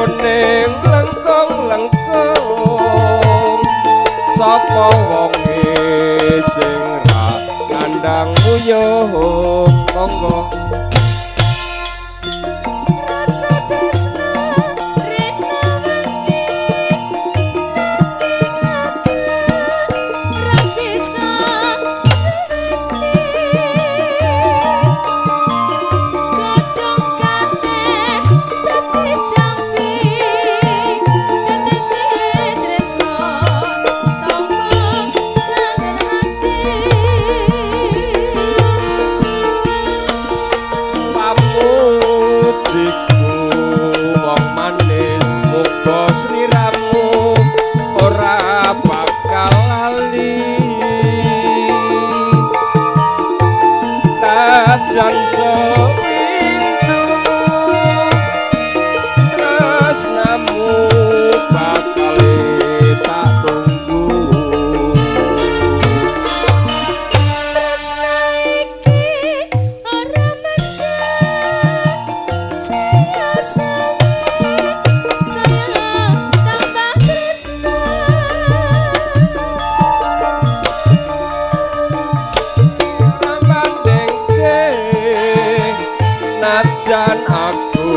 kuning lengkung-lengkung sapa wonge sing ra nandang nguyuh monggo. Rasa tresna rena wengi nanging aku ra bisa ngerti godhong kates dadi jampi tetese tresna tampa kangen ati. Pamujiku wong manis muga sliramu ora bakal lali najan sewindu tresnamu bakal tak tunggu. Tresna iki ora mendhet saya suwe saya tambah tresna. Ora bandingke najan aku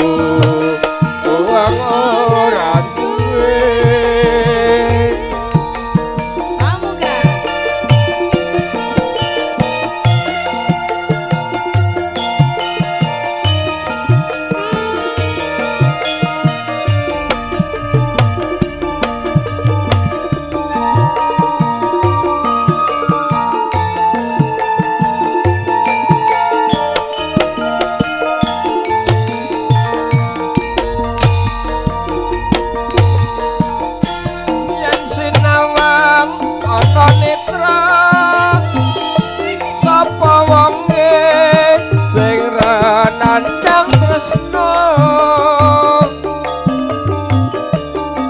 wong ora duwe. Pamungkas. Yen sinawang ana netra sapa wonge sing ra nandang tresna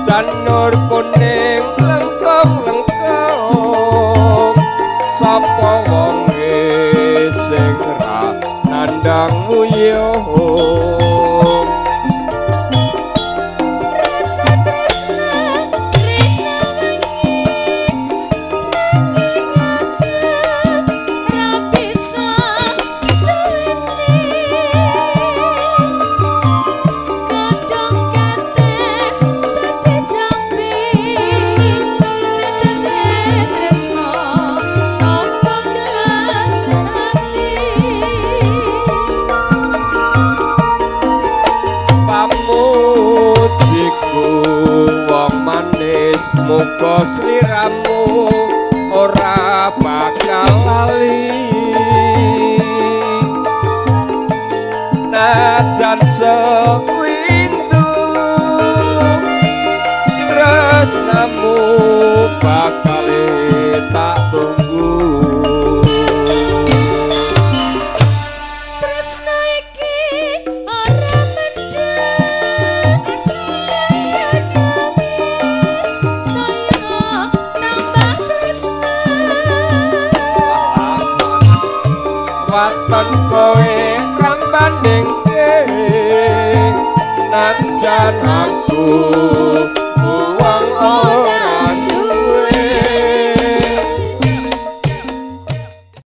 janur kuning lengkung-lengkung sapa wonge sing ra nandang nguyuh. Rasa tresna rena wengi nanging aku ra bisa duweni godhong kates dadi jampi tetese tresna tampa kangen ati. Pamujiku wong manis muga sliramu ora bakal lali najan sewindu tresnamu bakal tak tunggu. Tresna iki ora mendhet saya suwe saya tambah tresna. Waton kowe ra bandingke najan aku